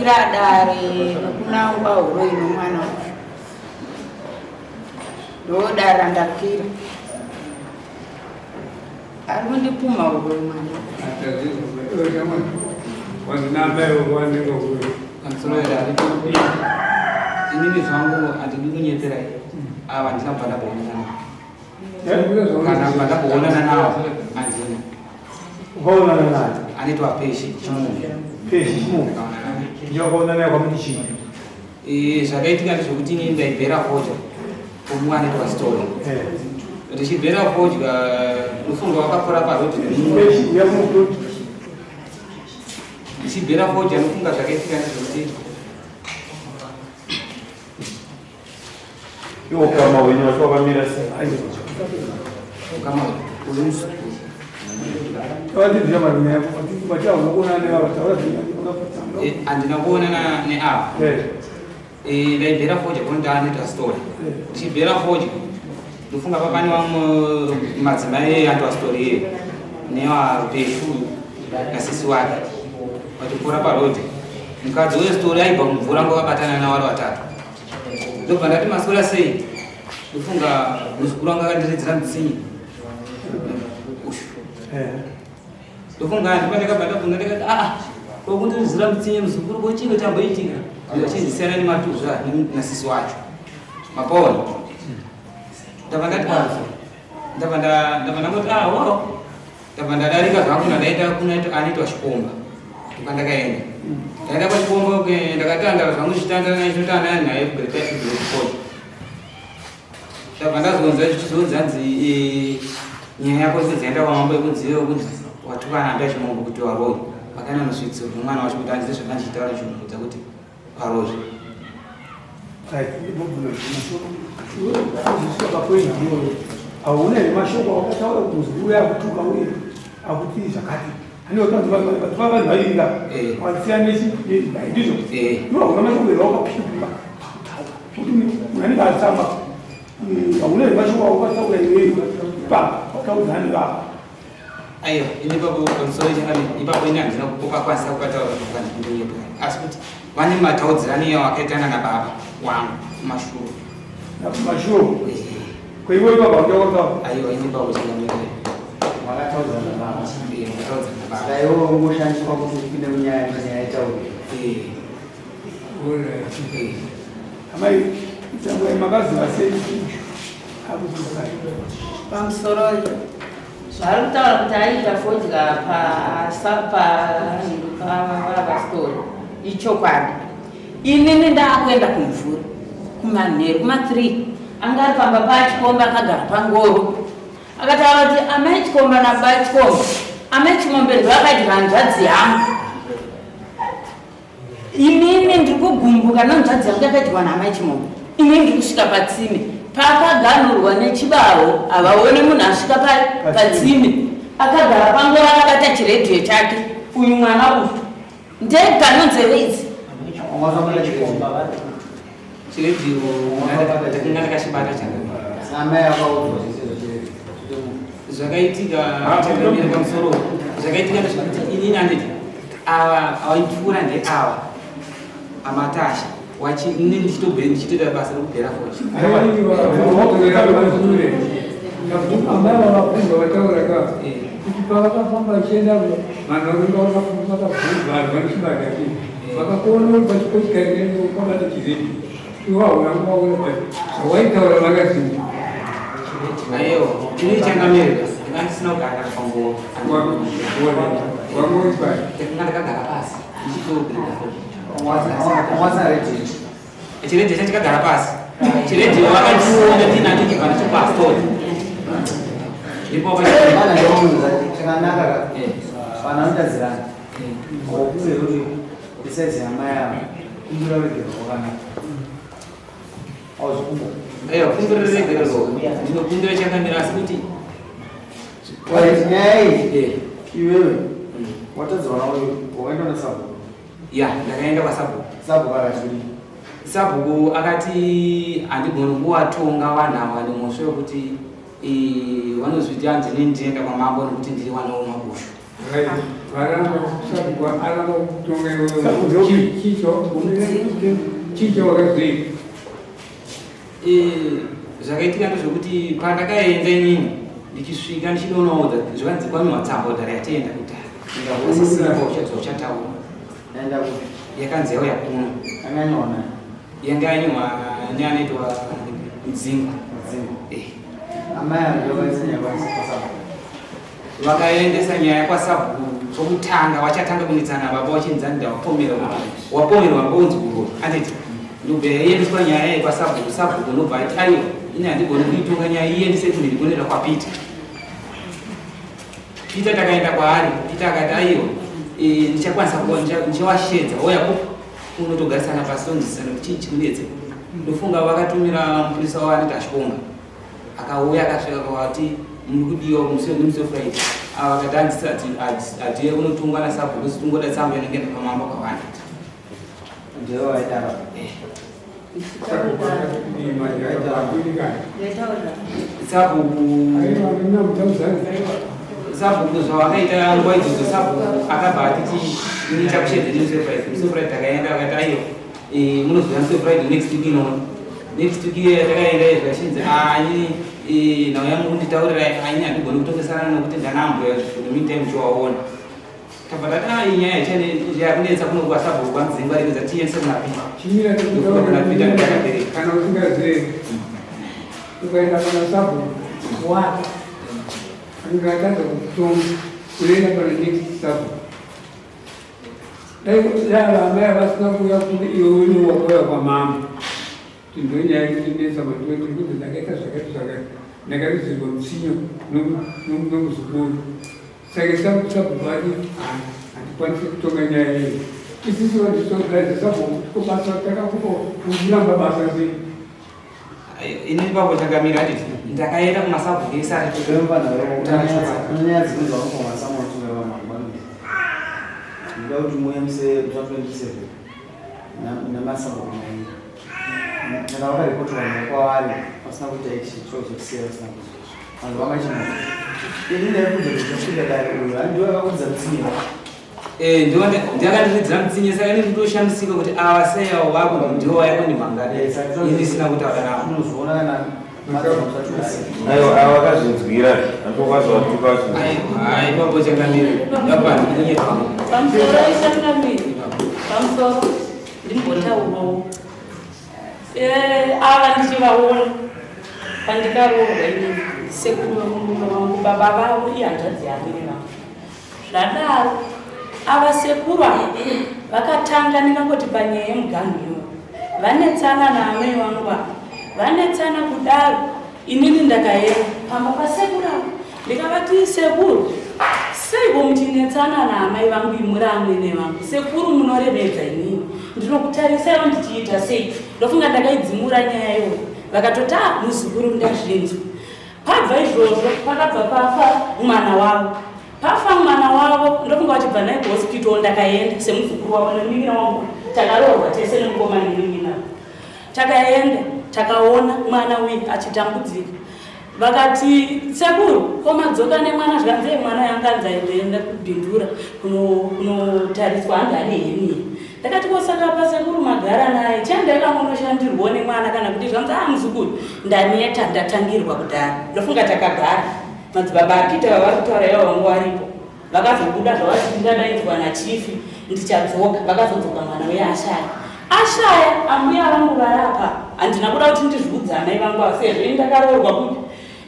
Ndakwira dare nokunangwa huro inomwana uyu. Ndodara ndakwira. Ari kundipumha huro mwana. Inini zvangu handidi kunyepera ava handina kubva ndamboonana navo. Kana kubva ndamboonana navo handina. Ukaonana naye? Anoitwa Peshi Chimunhu. Peshi Chimunhu. Ndiye wakaonana naye kwamuti chii? Eh, zvakaitika ndezvekuti inini ndaibhera fodya kumumwe anoitwa Story. Ndichibhera fodya mufungo wakapfuura parodi nemumwe. Peshi uya kumuti. Ndichibhera fodya nofunga zvakaitika ndezvekuti Iwo ukama hwenyu wacho wakamira sei? Ukama uyu muzukuru. Handina kuonana neava. Ndaibhera fodya kuno ndaanoita story. Ndichibhera fodya ndofunga papane vamwe madzimai antoa story iye nevarupeshu nasisi wake vachipfuura paroad. Mukadzi westori aibva kumvura ngo vabatana navari vatatu. Ndobva ndati maswera sei? Ndofunga muzukuru wangu akandiridzira mutsinye. Ndofunga ndipo ndakabva ndabvunza ndikati aa ko kundiridzira mutsinye muzukuru ko chii chamboitika? Achizisiyana nematuzva nasisi wacho. Mapona. Ndabva ndati ndabva ndabva ndangoti ah wo Ndabva ndadarika zvangu ndandaenda kunaito anoitwa chikomba ndopandakaenda ndaenda kwachikomba okay, ndakatandara zvangu chitandara nachitotandara naye grade 5 grade 4 ndabva ndazonza chichizonzi hanzi eh, nyaya yako kunzi yaenda kwamambo yekunzi iwe kunzi watukana ambuya chimombo kuti waroyi makana nosvitso nemwana wacho kuti hanzi zvakandichitaura chimudza kuti Parozvi. Hauna here mashoko awakataura kuti muzukuru uya akutuka uye akuti zvakati anova vanhu vainga wasiyana ndizvo iwe hauna mashoko here wakapindura kuti munhu anenge atsamba hauna here mashoko awakataura iwewe pa wakaudza ani vako Aiwa, ini ipapo pamusoro chakadini ipapo ini handina kukwanisa kukataura kuti asi kuti vane mataudzirano iyawo akaitana nababa wangu kumashure. Kumashure? Ko iwe baba wako? Aiwa, ini baba changamire. Wakataudzana nababa. Eh, wakataudzana nababa. Saka iwe ungoshandiswa kuti upinde munyaya nyaya itaurwe. Eh. Alright. Amai, tangwe makaziva sei? Pamusoro zvaari kutaura kuti aiita fodya pavastori ichokwadi. Inini ndaakuenda kumvura kumanheru kuma3 anga ari pamba pachikomba akagara pangoro akataura kuti amai chikomba naba chikomba amai chimombe ndoakadya hanzvadzi yangu Inini ndiri kugumbuka nonzvadzi yangu yakadyiwa naamai Chimombe. Inini ndiri kusvika patsime pakaganurwa nechibaho, havaone munhu asvika patsime akagara pangoro akabata chiredhiyo chake. Uyu mwana uyu ndega nonzeve idzi chiredhiyo ndakanga ndakachibata zvakaitika changamire pamusoro zvakaitika ndezvekuti inini anditi ava vaipfuura ndeava amatasha wachi ini ndichitobve ndichitoita basa rekubhera fochi Amai vavabvunza vataura ka kuti pavakafamba vachienda vanhu vanenge vakabvunza vanhu vanochibata chii vakakuona uri pachikochikainekabata chiredi iwe hauna kuvaona but zvawaitaura vakaziva aiwa ini changamire ndanga ndisina kugara panguva wanga uri pai ndakanga ndakagara pasi ndichitobhera fochi Wasina redhiyo. Chiredhiyo chachikagara pasi. Chiredhiyo vakachiona ndinacho chibva nachopastori. Ndipo Vana ndounza chakanaka ka. Vana vanotadzirana. Wakuze kuti besides hama yavo kumbira ruregerero kwakanaka. Auzokumbo. Aiwa, kumbira ruregerero. Ndinokumbira chakamira asi kuti Right, nyaya iyi iwewe watadzirwa nawe wakaenda nasabhuku. Ya, ndakaenda kwasabhuku. Sabhuku akati kudii? Sabhuku akati handigoni kuwatonga vanhu ava nemhosva yokuti vanozviti hanzi inini ndinoenda kwamambo nekuti ndiri wanawo mabushu. Varamba kusabhuku aramba kutonga iwewe. Chicho chicho wakazoita. Zvakaitika ndezvekuti pandakaenda inini ndichisvika ndichinonoudza zvakanzi kwamiwa tsamba kudhara yatienda kudhara ndikasisina uchataura Yaenda kupi? Yakanzi yauya kuno. Akanyorwa nani? Yanga yanyorwa neanoitwa Mdzinga. Mdzinga. Eh. Amai ava ndivo vakaisa nyaya kwasabhuku. Vakaendesa nyaya kwasabhuku chokutanga vachatanga kunetsana baba vachinzi ndawapomerwa wapomerwa ngonzi kuro anditi ndobva yaiendeswa nyaya iyi kwasabhuku sabhuku ndobva ati aiwa ini handigoni kuitonga nyaya iendese kumhiri kunoenda kwapita Peter takaenda kwaari Peter akati aiwa eh, ndichakwanisa ndichawashedza ouya kunotogarisana pasi tonzwisisana kuti chii chikunetse ndofunga vakatumira mupurisa wavo anoti ashonga akauya akasvika kwati muri kudiwa musi nemusi wefriday ava vakati handisi hatiye kunotongwa nasabhuku si tingoda tsamba inenge pamambo kawanda Ndivo vaidaro. Eh. Sabhuku sabhuku zvavakaita nguva idzodzo sabhuku akabva atiti inoita kushedza nemusi wefriday musi wefriday takaenda vakati aiwa eh, munozouya musi wefriday next week inoona next week iye takaenda zvachinzi ani eh, nhau yangu kunditaurira aini handigoni kutongesana nokuti ndanambuya the meantime chiwaona tabva tati ah, iyi nyaya yakunetsa kuno kwasabhuku kwanzingwa regedza tiendese kuna Peter Chimira Kuna Peter ndakabereka. Kana usingazivi ukaenda pana sabhuku wake anenge atadza kutonga unoenda pana next sabhuku dai dai vamai vasina kuuya kune iwe une wakauya kwamambo kuti ndonyaya yekundinetsa mandoti kuti ndakaita zvakati zvakati ndakaridzirwa mutsinyo nomuzukuru saka sabhuku ati handikwanisi kutonga nyaya iyi isusu vandisogaidza sabhuku tiko basa takakupa kuramba basa sei ini ipapo chakamira handiti ndakaenda kumasabhuku ese ari Nyaya dzimwe dzavanofamba samunotunga vamangwani. Ndinoda kuti muuye musi 27 namasabhuku mairi. Kana vakaripotwa nyaya kwavari vasina kuita action chiro chekusiya vasina kuita. Vanhu vamachimwa. Ini ndaibvunza kuti chasvika dare uyu handiwe akaudza mutsinye. Eh, ndiwo ndakandiridzira mutsinye saka ini nditoshamisika kuti ava sei avo vako ndiwo vaya kundimhangara ini ndisina kutaura navo Unozoona kana madzimambo 27. Aiwa, ava vakazvinzwira andokazvatuka aiwa ipapo changamire apa ndikunyepa Pamusoro changamire, pamusoro ndimbotaurawo. Eh, ava ndichivaona pandikaroorwa inini sekuru vemurume wangu baba vavo ihanzvadzi yamwene vangu zvadaro ava sekuru ava vakatanga ndingangoti panyaya yemuganhu iyoyo vanetsana naamai vangu ava vanetsana kudaro inini ndakaenda pamba pasekuru ava ndikavati sekuru seiko muchinetsana naamai vangu imuri amwene vangu sekuru munoremedza inini ndinokutarisaiwo ndichiita sei ndofunga ndakaidzimura nyaya iyoyo vakatoti a muzukuru ndazvinzwa pabva izvozvo pakabva pafa mwana wavo pafa mwana wavo ndofunga vachibva naye kuhospital ndakaenda semuzukuru wavo nemunin'ina wangu takaroorwa tese nemukoma nemunin'ina takaenda takaona mwana uyu achitambudzika vakati sekuru komadzoka nemwana zvikanzi "Eh, mwana yanganzi aendaenda kubhindura kunotariswa hanzi ane hernia ndakati kosaka pasekuru magara naye chandakamunoshandirwawo nemwana kana kuti zvanzi a muzukuru ndaneta ndatangirwa kudhara ndofunga takagara madzibaba aPeter vavari kutaura ivo vangu varipo vakazobuda zvavati ndadaidzwa nachief ndichadzoka vakazodzoka mwana uye ashaya ashaya ambuya vangu varapa handina kuda kuti ndizviudze amai vangu ava sezvo ini ndakaroorwa kupi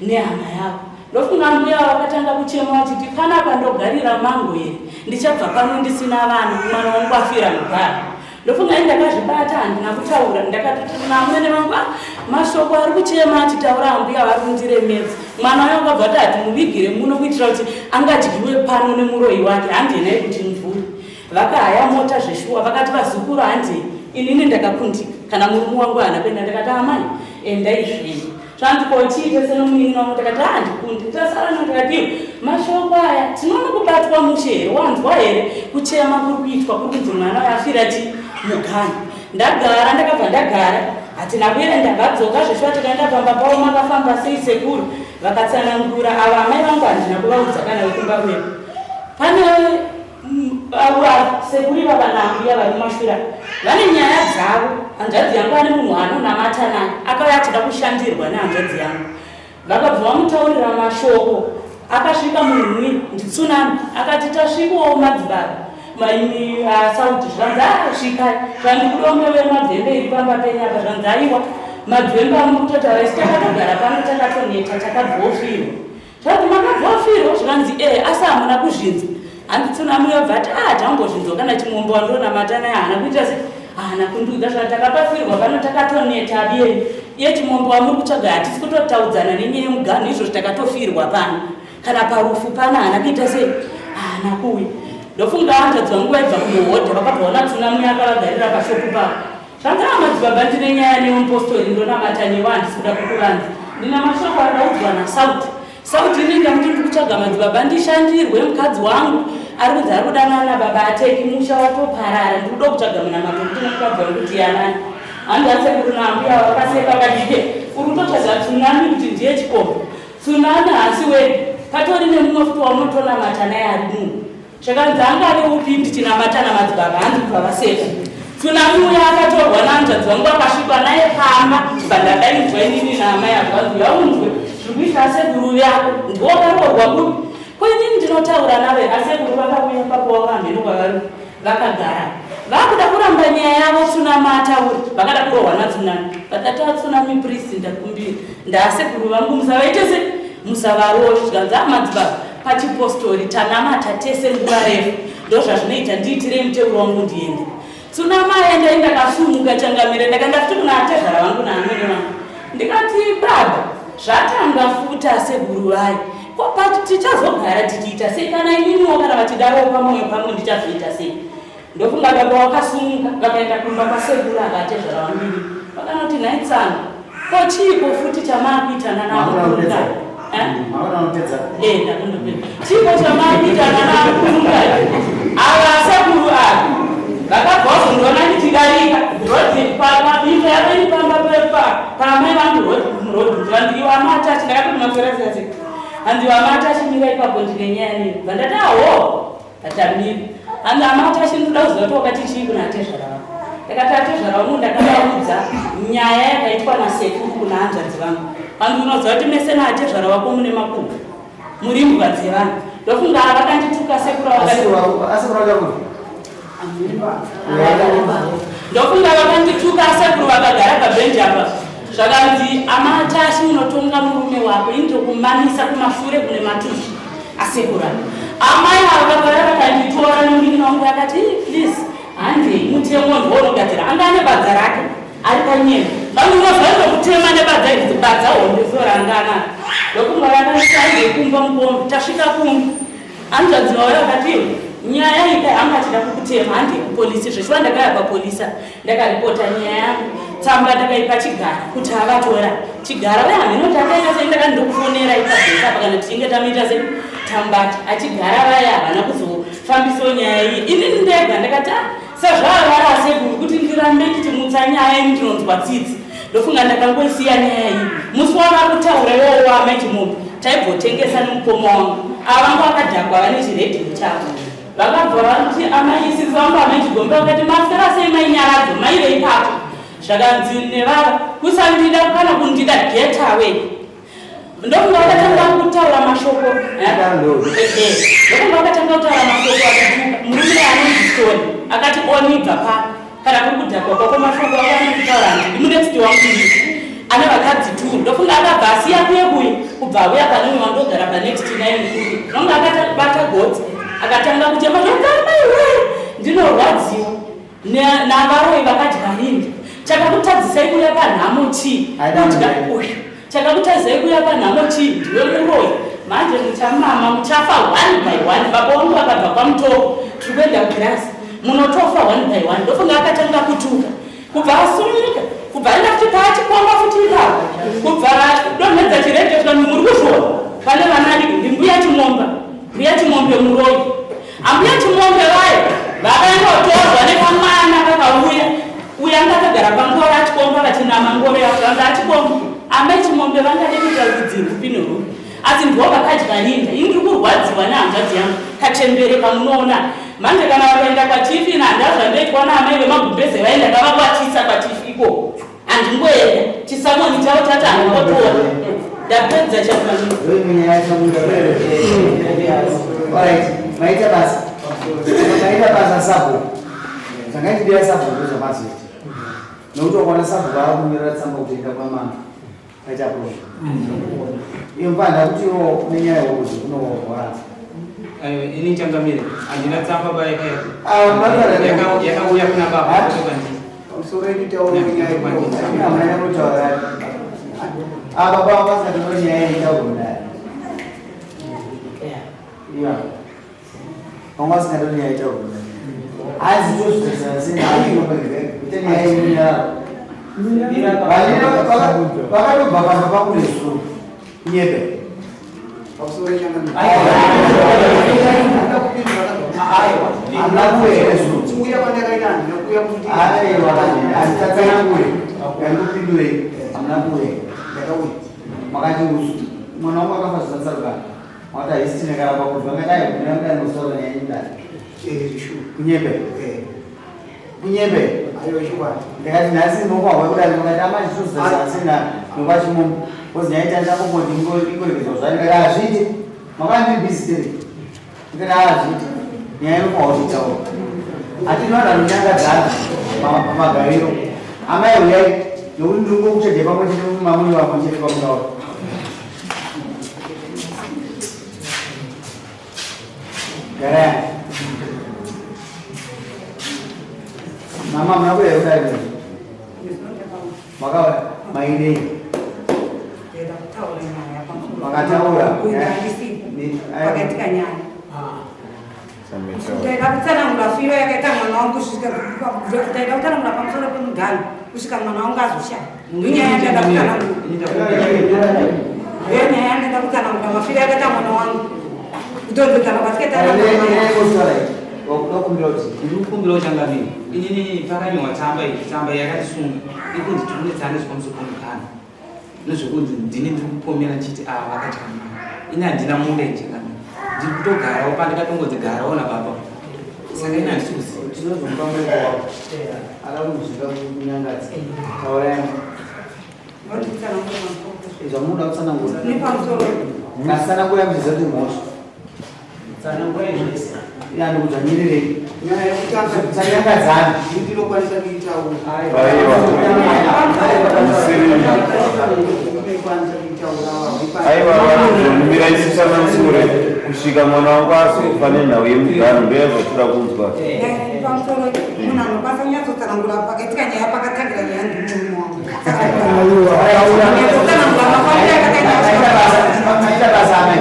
nehama yavo ndofunga ambuya ava vakatanga kuchema vachiti panapa ndogarira mango here ndichabva pano ndisina vana mwana wangu afira mugara ndofunga ini ndakazvibata handina kutaura ndakatoti namwene vangu "Ah, mashoko ari kuchema achitaura ambuya vari kundiremedza mwana wayo akabva ati hatimuvigire muno kuitira kuti angadyiwe pano nemuroyi wake handienai kuti mvuri vakahaya mota zveshuwa vakati vazukuru handei inini ndakakundika kana murume wangu haana kuenda ndakati amai endai zvenyu zvanzi kochiite senomunin'ina wangu ndakati handikundi tasara ndakati mashoko aya tinoona kubatwa mushe here wanzwa here kuchema kuri kuitwa kuri kunzi mwana uyu afira ti mugani ndagara ndakabva ndagara hatina kuenda vadzoka zveshuwa tikaenda pamba pavo makafamba sei sekuru vakatsanangura ava amai vangu handina kuvaudza kana vekumba kwedu. Pane sekuru ivava naambuya vari mumashure apa vane nyaya dzavo. Hanzvadzi yangu ane munhu waanonamata naye akauya achida kushandirwa nehanzvadzi yangu. Vakabva vamutaurira mashoko akasvika munhu uye nditsunami akati tasvikawo madzibaba maini aSauti zvanzi asvikai zvanzi kudombe vemadzembe iri pamba penyu apa zvanzi aiwa madzembe amuri kutotaura isu takatogara pano takatoneta takabvofirwa Zvanzi makabva wafirwa zvikanzi eh asi hamuna kuzvinzwa. Hanzi tsunami yobva ati ah tambozvinzwa kana chimombo wandonamata naye haana kuita se haana kundiudza zvati takatofirwa pano takatoneta abiyeni iye chimombo wamuri kutsvaga hatisi kutotaudzana nenyaya yemuganhu izvozvi takatofirwa pano kana parufu pano haana kuita sei haana kuuya ndofunga hanzvadzi vangu vaibva kunohodha vakabva ona tsunami akavagarira pashopu pavo Zvanzi ah madzibaba ndine nyaya newe mupostori ndonamata newe handisi kuda kukuvanza. Ndina mashoko andaudzwa naSauti. Sauti ini ndamuti ndiri kutsvaga madzibaba ndishandirwe mukadzi wangu ari kunzi ari kudanana nababa ateki musha watoparara ndiri kuda kutsvaga munamato kuti nemukadzi wangu tiyanane. Hanzi asekuru naambuya vakaseka vakati uri kutotsvaga tsunami kuti ndiye chikomba. Tsunami haasi wedu patori nemumwe futi waunotonamata naye ari munhu. Zvakanzi angave upi ndichinamata namadzibaba hanzi kubva vaseka. Tsunami uya akatorwa nahanzvadzi vangu akasvikwa naye pamba bva ndadaidzwa inini naamai avo vanzi uya unzwe zviri kuita asekuru yako ndiwo wakaroorwa kupi ko inini ndinotaura navo here asekuru vakauya papo wavo hamheno kwavari vakagara vakuda kuramba nyaya yavo tsunami ataura vakada kurohwa natsunami vakati atsunami priest ndakumbira ndaasekuru vangu musavaite se musavarove zvikanzi amadzibaba Pachipostori tanamata tese nguva refu ndozvazvinoita ndiitirei muteuro wangu ndiende. Tsunama enda ndakasumuka changamire ndakaenda futi kuna atezvara vangu naamwene vangu ndikati baba zvatanga futi asekuru vaye ko tichazogara tichiita sei kana ininiwo kana vachidarowo pamwoyo pangu ndichazviita sei ndofunga baba wakasumuka vakaenda kumba kwasekuru ava atezvara vangu ini vakanoti nhai tsano Ko chiiko futi chamaakuitana namukunga? Eh, ndakundopedza. Chiiko chamaakuitana namukunga? Ava sekuru ava vakabva vazondiona ndichidarika rodhi pamabika yavo iri pamba paamai vangu murodhi ndivandiwa amatachi ndakatoti maswera sei sei hanzi vamatachi mira ipapo ndine nyaya nini bva ndati aho Atamira. Hanzi amati achinoda kuziva kuti wakati chii kuna atezvara vako. Ndakati atezvara vangu ndakavaudza nyaya yakaitwa nasekuru kuna hanzvadzi vangu. Hanzi unoziva kuti mese naatezvara vako mune makumbo. Muri mbwa dzevanhu. Ndofunga vakandituka sekuru Ndofunga vakandituka sekuru vakagara pabhenji apa. Zvakanzi amatashi unotonga murume wako ini ndokumamisa kumashure kune matuzvi. Asekura amai ava vakauya vakanditora nemunin'ina wangu akati please handei mutemo ndiwo unogadzira anga ane badza rake ari panyena vanhu unozvaizokutema nebadza iri badza hombe so ranga anaro ndokunga vakandishandei kumba mukombi tasvika kumba hanzvadzi vauya vakati nyaya iyi dai anga achida kukutema handei kupolisi zveshuwa ndakaya papolisa ndakaripota nyaya yangu tsamba ndakaipa chigara kuti avatora chigara uye hameno kuti akaita sei ndakati ndokufonera ipabesa apa kana tichinge tamuita sei tambata achigara vaya havana kuzofambisawo nyaya iyi inini ndega ndakati ah, sezvaavara asekuru kuti ndirambe ndichimutsa nyaya ini ndinonzwa tsitsi ndofunga ndakangoisiya nyaya iyi musi wava kutaura iwowo amai chimombe taibvotengesa nemukoma wangu ava vangu vakadhakwa vane chiredhiyo chavo Vakabva vati amai sisi vangu amai Chigombe vakati maswera sei mai Nyaradzo maive ipapo zvakanzi nevava kusandida kana kundida get away ndokunga vakatanga kutaura mashoko ndokunga vakatanga kutaura mashoko akatuka murume anonzi Stone akati onibva pano kana kuri kudhakwa kwako mashoko ako anenge kutaura handidi munext wangu ndii ane vakadzi two ndofunga akabva asiya kuye kuye kubva auya pane umwe wandogara panext naye mukuru nonga akabata gotsi akatanga kuchema zvakamaiwe ndinorwadziwa navaroyi vakadya rindi chakakutadzisai kuuya panhamo chii kudya uyu Chakakutadzai kuuya panhamo chii ndiwe muroyi manje muchamama muchafa one by one baba wangu vakabva kwamutoko tiri kuenda kugirasi munotofa one by one ndofunga akatanga kutuka kubva asumuka kubva aenda futi paachikomba futi ipapo kubva donhedza chiredhiyo zvikanzi muri kuzviona pane vana ndimbuya chimomba mbuya chimombe muroyi Ambuya Chimombe vaye vakangotorwa nekamwana kakauya uya anga akagara pangoro achikomba vachinama ngoro yavo zvanzi achikomba amai Chimombe vangade kuita rudzi rwupi nerwupi. Asi ndiwo vakadya rinda. Ini ndiri kurwadziwa nehanzvadzi yangu kachembere kamunoona. Manje kana vakaenda kwachifi ini handazvandoitwa naamai vemagumbeze vaye ndakavakwatisa kwachifi ikoko. Handingoenda. Chisamoni chavo chati handingotora. Ndapedza chakanaka. Maita basa. Maita basa sabhuku. Zvangaichidira sabhuku ndozvamazoita. Nokuti wakaona sabhuku akunyora tsamba kuti enda kwamambo. Paita problem. Iyo mvanda kuti iwo nenyaya yeuzi unohwara. Aiwa, ini changamire handina tsamba ba Ah, yakauya kuna baba Ah. kwete kwandiri. Pamusoro yedu taura nyaya yekuroora. Hamuna kutaura. Apa baba vasati nyaya itaura. Yeah. Vanga vasingatodi nyaya itaura. Hanzi tozvitarisana sei kuita nyaya yemunyararo. Vakatobva pamba pakure zuro. Nyebe. Pamusoro yechangamire. Hamuna kuuya zuro. Kuuya kwandakaita handina kuuya kuti Aiwa, handitatsanangure. Ngandikupindurei. Hamuna kuuya. ndakauya. Makati usu. Mwana wangu akafa zvisatsarukana. Makati haisi tine karamba kubva ngadai kunyange ndinosaura nyaya yemudare. Eh, sure. Kunyebe. Eh, Kunyebe. aiwa chokwadi. Ndikati nhasi ndinokwahwa kudai mukati amazvizozasina nokwachimombo. Kozi nyaya ita ndakongoti ingorekezwa zvayo. Ndikati hazviiti. Makanga ndiri busy tiri. Ndikati hazviiti. Nyaya inokwahwa kuitaura. Hatina vanhu vanonyangadzana pamagariro. Amai uyai nokuti ndiri kungokuchedhei pamwe chete mamuri vamwe chete pamutauro. Garai. Mama muna kuuya kudai nezvo. Makauya maidei. Makataura. Pakaitika nyaya. Ndaida kutsanangura firo yakaita mwana wangu kusvika ndaida kutsanangura pamusoro pemuganhu kusvika mwana wangu azoshaya. Ndonyaya yandaida kutsanangura. Ndonyaya yandaida kutsanangura mafiro yakaita mwana wangu. Kudonzedzana kwatikaita mwana wangu. Ndiri kukumbirawo changamire, inini pakanyorwa tsamba iyi, tsamba iyi yakatisunga ikunzi tiri kunetsana nezvepamusoro pemukana nezvekunzi ndini ndiri kupomera ndichiti ava vakadya mari. Ini handina munda ini changamire, ndiri kutogarawo pandikatongonzi garawo nababa, saka ini handisi kuziva. Tinozomupa muriko wako. Ada kunzvika kunyangadza. Taurai. Ndoti kutsanangura pamusoro. Zvamunoda kutsanangura. Nepamusoro. Ngatsanangura muchiziva kuti mhosva. Iya ndikudzvanyirirei. Nyaya yekutanga Tisanyangadzana. ndinokwanisa kuitaura. Aiwa. Ndinokwanisa kuitaura. Aiwa, vanozomira isisanansure kusvika mwana wangu azofa nenhau yemuganhu ndoyazvatira kunzwa. Pamusoro munhu anokwanisa kunyatsotsanangura pakaitika nyaya pakatangira nyaya ndimurume wangu. Nyatsotsanangura mafambiro yakaita nyaya. Maita basa amai.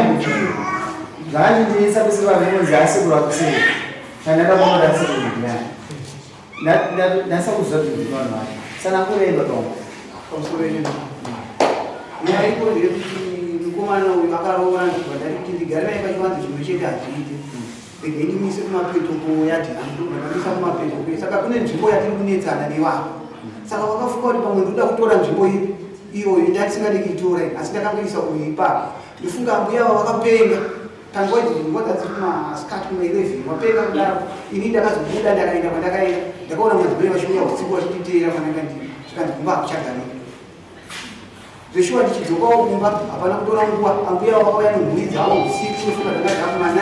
Zvakachindinetsa kusiri vanonzi asekuru akuseri. Kana ndakaona asekuru ndiyani. Ndasa kuziva kuti ndini vanhu vacho. Tsanangurei baba wangu. Pamusoro yenyu. Nyaya iko ndeyekuti mukomana uyu akaroora ndobva ndati kuti ndigare naye pachivanze chimwe chete hazviite. Regai ndimise kumapeto koyadhi yangu, ndobva ndamisa kumapeto kuye. Saka kune nzvimbo yatiri kunetsana nevavo. Saka vakafunga kuti pamwe ndoda kutora nzvimbo ipi iyoyo ndatisingadi kuitora ini, asi ndakangoisa uyu ipapo. Ndofunga ambuya ava vakapenga. Panguva idzi nguva dzadziri kumasikati kuma11 wapenga kudaro. Ini ndakazobuda ndakaenda kwandakaenda. Ndakaona madzimai vachiuya usiku vachinditeera kwandanga ndiri. Zvikanzi kumba hakuchagariki. Zveshuwa ndichidzokawo kumba hapana kutora nguva ambuya vakauya nemhuri dzavo usiku ndofunga dzanga dzakuma9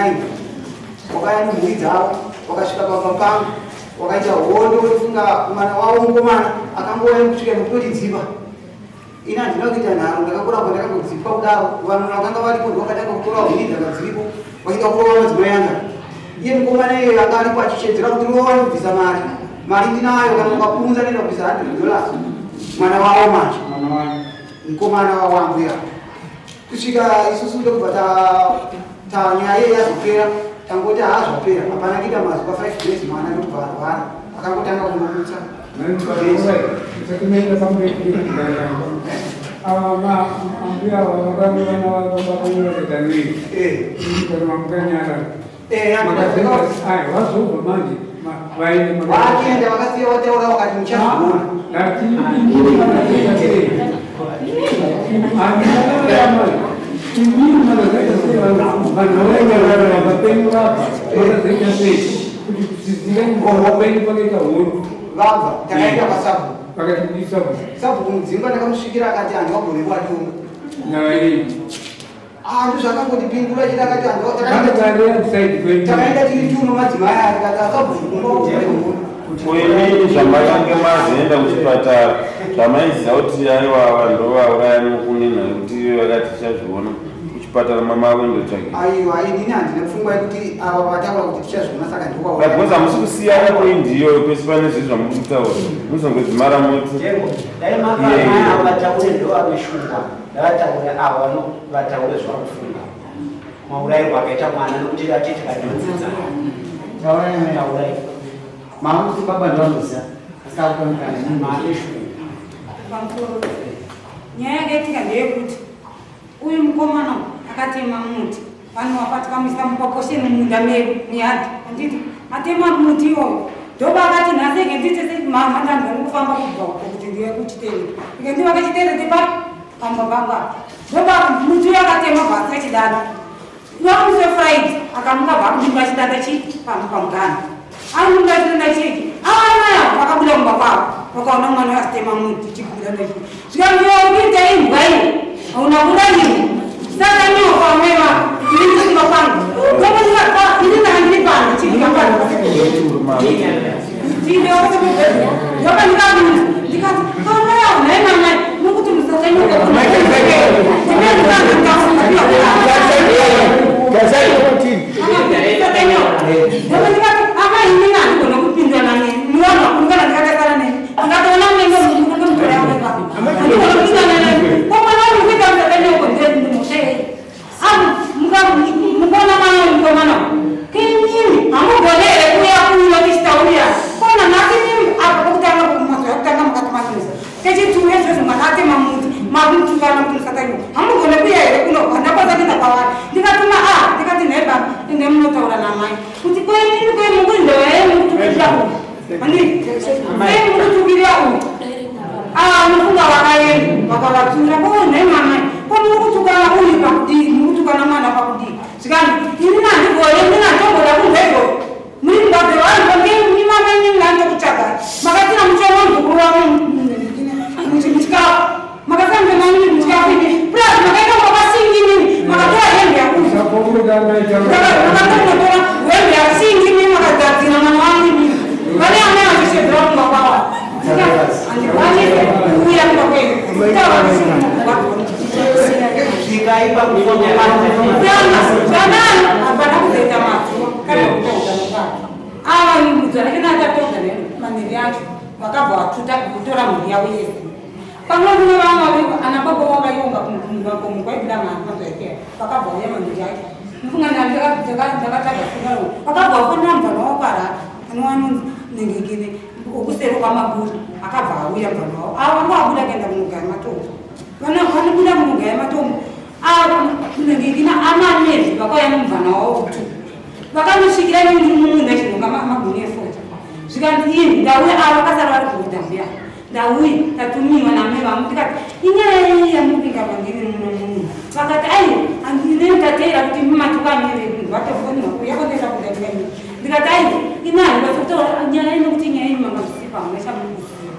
wakauya nemhuri dzavo wakasvika pamba pangu wakaita hondo ndofunga mwana wavo mukomana akangouya kusvika nekutotidziva. Ini handina kuita nharo ndakakuramba ndakangodzipwa kudaro. Vanhu vakanga varipo ndovakatanga kutora huni dzanga dziripo vachida kurova madzimai anga. Iye mukomana iyeyo anga aripo achichedzera kuti rova ndobvisa mari. Mari ndinayo kana ukapunza nenda kubvisa $100. Mwana wavo manje. Mukomana wavo ambuya. Kusvika isusu ndokubva ta nyaya iye yazopera tangoti haazvapera hapana kuita mazuva 5 days mwana ndokubva arwara akangotanga kunomutsa. Usatimaenda pamberi ava ambuya ava vakarovana vakanyora nei kana mamukanyara vazobva manje vaende Vakienda vakasiya vataura vakati muchazviona. Ndati Imimi makazoita sei vanhu vainyarara vapenyu vabva makazoita sei kuti zvizinga penyu pakaita hondo Vabva takaenda kwasabhuku. Pakati sabhuku. Sabhuku Mudzingwa ndakamusvikira akati hanhu wagone kwatonga. Nyaya iyi. Ah, ndozvakangotipindura chete akati hanhu Vakatarira side kwenyu. Takaenda tiri tuno madzimai akati asabhuku kumba wagone. Kuimini zvamakange mazoenda kuchipatara zvamaiziva kuti aiwa vanhu ndovauraya mukunina nekuti vakati tichazviona kuchipatara mama akuendotsvagei. Aiwa, inini handina pfungwa yekuti ava vataura kuti tichazviona saka ndokwaura. Because hamusi kusiyana poindi iyoyo pese pane zvinhu zvamuri kutaura muzongodzimara moti Jengo, dai maka vataure ndovameshungwa ngavataure ava vataure zvakufunga maurayirwo akaita mwana nekuti atete kanyodzidza. Taurai mai. Taurai. Mamuti baba ndovanoziva asi akupa mukana. Pamusoro, nyaya yakaitika ndeyekuti uyu mukomana akatema muti vanhu vapati vamuisa mupaposheni mumunda medu muyadhi, handiti? Atema muti iwoyo, ndoba akati nhasi ege nditese mama, ndanzwa nekufamba kubva uko kuti ndiwe kuchiterete, ike ndiwe kachiterete papi pamba pangu apa. Ndoba muti uyo akatema bvasi kachidanda wamusi weFriday akamuka bvakudimba chidanda chi pamugano amuka chidanda chiki avanaya vakabuda mumba kwavo vakaona mwana asitema muti chigudanda chi zvikandiwa kuita imbwa iyi hauna kurayirwa saka nyoka amai vako ndiri kusimba kwangu ini ndanga ndiri pano chibika pano ndoba ndikabuda ndikati amai avo nhai mamai nokuti musatanyoka. Ndikati amai inini handigona kupindura nani nivanhu vakuru kana ndikatasana neni ndikatoona munenge munenge mutora handigona kupindura nani ko mwana wangu kuita musatanyoko ndemutei mukona mwana mukomana kinini hamugone here kuuya kuno tichitaurira kona nhasi mimi apa pokutanga mazuva ekutanga mukati manusa kechituya izvozvo makatema muti makutukana kuti musatanyoko hamugone kuuya here kuno handakwanisa kuenda kwavari. Ndikatuma a ndikati nhai baba ende munotaura namai kuti kwenini kwemukuindoa yemukutukirira uyu handii sei mukutukirira uyu ava mufunga vakaenda vakavatura ko nhai mamai ko muri kutukana uyu pakudii muri kutukana mwana pakudii zvikani ini handigone ini handitomboda kunzwa izvozvo muri mubabve vanhu ngemi mama inini ndandokutsvagai makatina muchiona muzukuru wangu muchikafu makasina muchiona inini muchikafu inini plus makaita makasingi inini makatora hembe yakuza makatonotora hembe yasingi inini makagadzira mwana wangu inini vane amai vachishedzera kumba kwavo handikwanise kuuya kumba kwenyu kutaura. Svikai pakufa. Zvanani hapana kuzoita mazuva kana kutaudza mukati ava mudzana kena atataudza manhiri acho vakabva vatuta kutora mhuri yavo yese pamwe kune vamwe ana baba vakaionga kumukomo kwaibuda mari mazuva vakabva uya manhiri acho mufunga ndakatsvaga fungaro vakabva vafonera mubvana wavo kwarara anovanonzi nengekene okusero kwamaburi akabva auya mubvana wavo ava vanga vabuda kuenda kunogaya matombo vanobuda kunogaya matombo nengekina amanezvi vakauya nemubvana wavo kutu vakanosvikira mumunda chinonga maguni efota zvikanzi ini ndauya ava vakasara vari kuhodha mbuya ndauya tatumiwa namai vangu ndikati inyaya iyi yamupinga pandiri muno munhu vakati ai inini tateera kuti mumatukamire vatofoniwa kuya kondoenda kuda ndikaini ndikati ai inani vasokutaura nyaya inokuti nyaya iyi manga zvisipa hamuna chamukuziva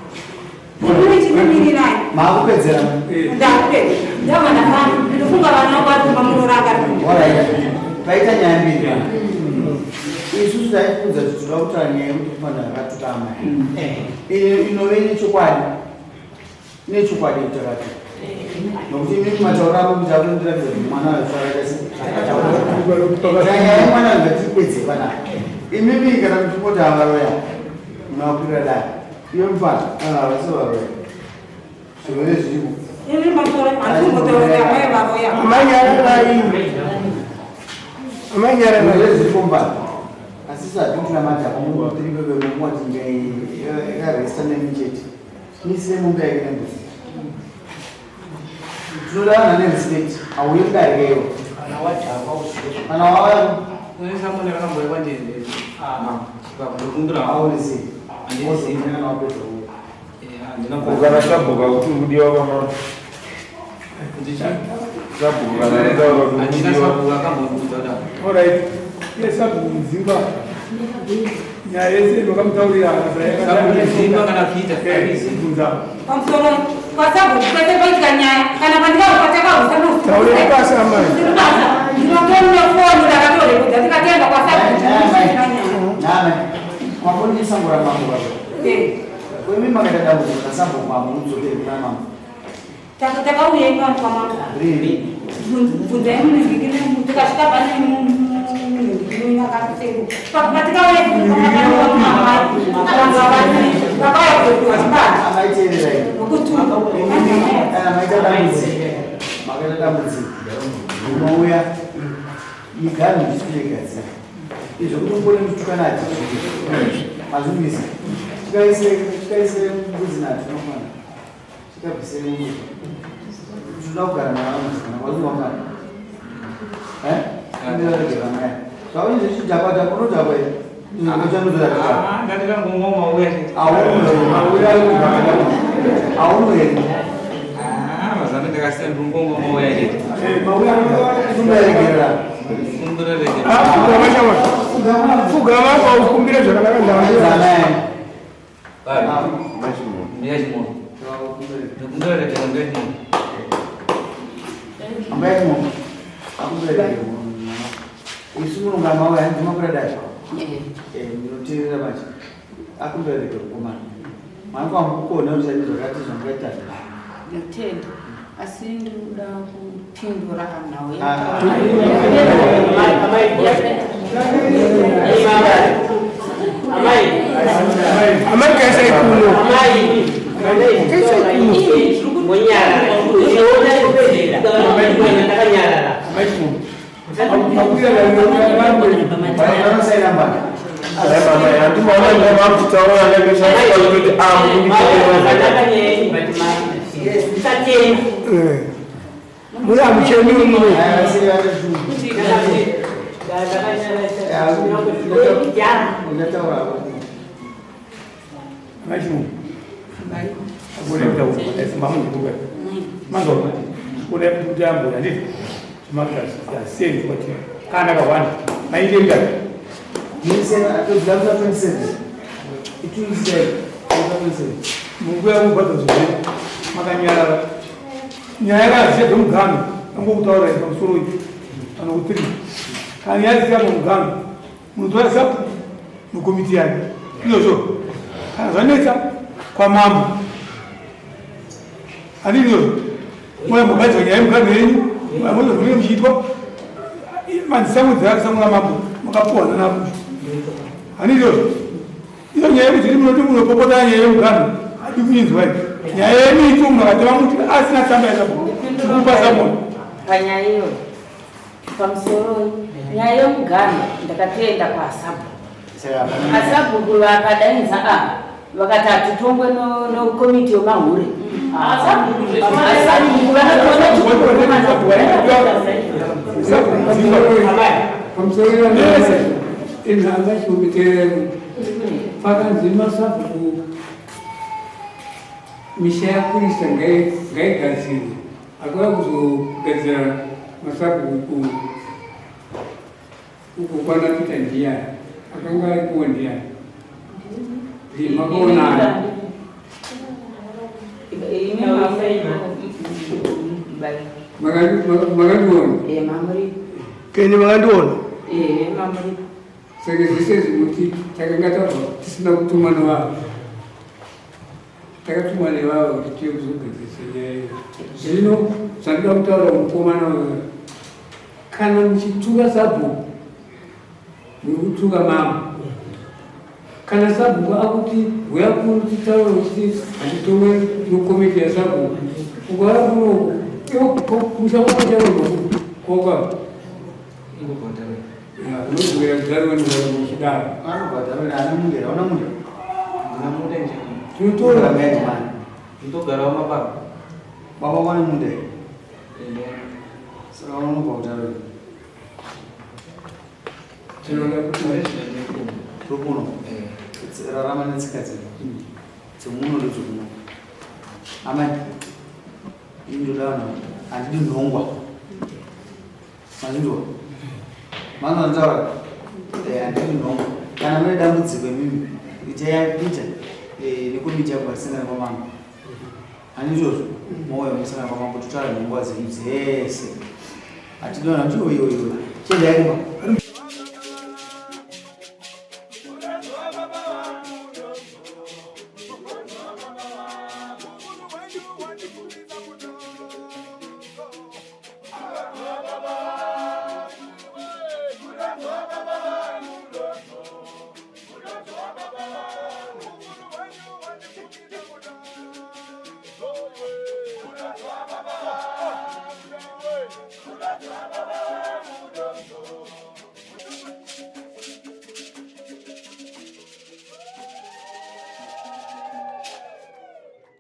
inini chinomirirai. Maakupedzera. Ndakupedza ndava ndafamba ndinofunga vana vangu vari kumba. Alright. Paita nyaya mbiri. Isusu taikuudza kuti toda kutaura nyaya yekuti kufanira akatuka amai. Inove nechokwadi. Ine chokwadi kuti akatuka. Nokuti imimi mataura ako kuti akundiratidza kuti mwana wacho akaita sei. Saka nyaya yemwana ngatipedze panapa. Imimi kana muchingoti avaroya munovakwirira dai. Iwe mufana, vanhu havasi varoya. Zvirwere zviriko. Ini matora handikumbotaura kuti amai varoya. Zvirwere zviriko mufana. Asi sadhutira madhaka mungotiripepemuwati yakaresta nemichete. Misire mombe yake nembuzi. Tinoda vanhu vane respect. Hauye kudarikeyo. Kana wadhakwa usiku. Kana wava Unosamona vakamboya kwandiri ndokumbira. Aurisi. Handizivi. Kana wapedza uyo. Handina. Ukana sabhuka kuti uri kudiwa pama. Sabhuku kana kutaura kuti Handina sabhuku akambondiudza kudaro. Alright. Iye sabhuku Mudzingwa. Nyaya yese makamutaurira Sabhuku Mudzingwa kana Peter. Bvunza. Pamusoro kwasabhuku kwese kwaitika nyaya kana pandikawa takahusa Taurira basa amai. Ndinotorine foni ndakatorekodza ndikatenda kwasabhuku kwaitika nyaya. Name. Mabondisangura mambo baba. Kwemi makaita dambudziko nasabhuku mambo mudzokere kuna mambo. Takauya ipano kwamambo. Rini? Bvunzai munhingikini tikasvika pane munhingikini akaseru. Patikauya vakauya kuzopiwa chibaba. Amaiteererai. Nokuti Kana maita dambudziko. Makaita dambudziko. Unouya miganhu ichitiyegadzira. Izvo kuti mukone muchitukana hatizvii. Mazvimisa. Chikaise chikaise mbudzi nadzo mangwana. Chikabvise mbudzi. Tinoda kugara navanhu kana kwazviwangana. Eh? Ndinoregera mai. Zvauri zvichidhakwa dhakwa unodhakwa here? Ah, ndandikangomwa mauya chete. Auno here? Ah, mazano ndakasiya ndikungomwa mauya chete. Kumbira Kumbira regera. Pfugama paukumbire zvakanaka ndau. Baba. Mbuya Chimoyo. Ndikumbira regera mbuya Chimoyo. Ambuya Chimoyo. Akumbira Isu munonga mauya hanzi makura dai. Eh, ndinoteerera manje. Akumbira regera mukomana. Mwana kwamukona kuti zvati zvakati zvangaita. Ndinotenda asi ndinoda kupindura nhau Amai kaisai kuno. Muri amuchemi muno. Amai Chimoyo. Agone kutaura. Manzwa kune kuti ambura ndizvo. Sei kuti kana kawanda. Maite ngati. Munguva yamubhadha zvinhu makanyarara. Nyaya yakasiya dzemugano angokutaura pamusoro iyi kana kutiri. Kana nyaya dzisiya pamugano munotora sapu nekomiti yake. Izvozvo kana zvanetsa kwamambo. Handiti izvozvo moyambogadzwa nyaya yemugano yenyu moyambozvinenge muchiitwa manzisango dzakasango ramambo makapuhwana napo. Handiti izvozvo iyo nyaya yekuti munoti munopopota nyaya yemugano hadi kuinzwa iyi. Nyaya yemiti munhu akatema muti asina tsamba yasabhuku tikupa samoni. Panyaya iyoyo pamusoro nyaya yemugano ndakatoenda kwaasabhuku. Asabhuku vakadaidza apa vakati hatitongwe nokomiti yemahure. Asabhuku vanotoona Pamusoro inhamba chiometerero pakanzi masabhuku misha yakurisa ngaigadzirwe akauya kuzogadzira masabhuku uko kwana Peter ndiyani akanga arikuwo ndiyani makaonana makandiona Keni makandiona. Saka zvese zvekuti takanga tabva tisina kutumwa nevavo takatumwa nevavo kuti tiye kuzogadzirisa nyaya iyo. Zvino zvandoda kutaura kumukomana uyu, kana muchituka sabhuku muri kutuka mambo. Kana sabhuku akuti huya kuno titaure uchiti handitomwe nokomiti yasabhuku ukauya kunoku iwo kumusha kwako chaiko koka unozowira kudarwa nekuchidaro. Tinotora Ndogarawo mababa. Baba vane munda here? Saka unobva kutaura. Tinoda kuti Tokuno. Rarama netsika dzedu. Dzemuno ndedzokuno. Amai. Ini ndoda vanhu handidi nhongwa. Mazvinzwa? Manzwa nditaura? Eh, handiti nhongo. Kana mune dambudziko imimi, itai Peter eh, nekomiti yako vatisangana kwamambo. Handizvozvo? Mouya musangana kwamambo totaura nhongwa dzenyu dzese. Hatidona, ndiwo iwe iwe. Chiendai kumba.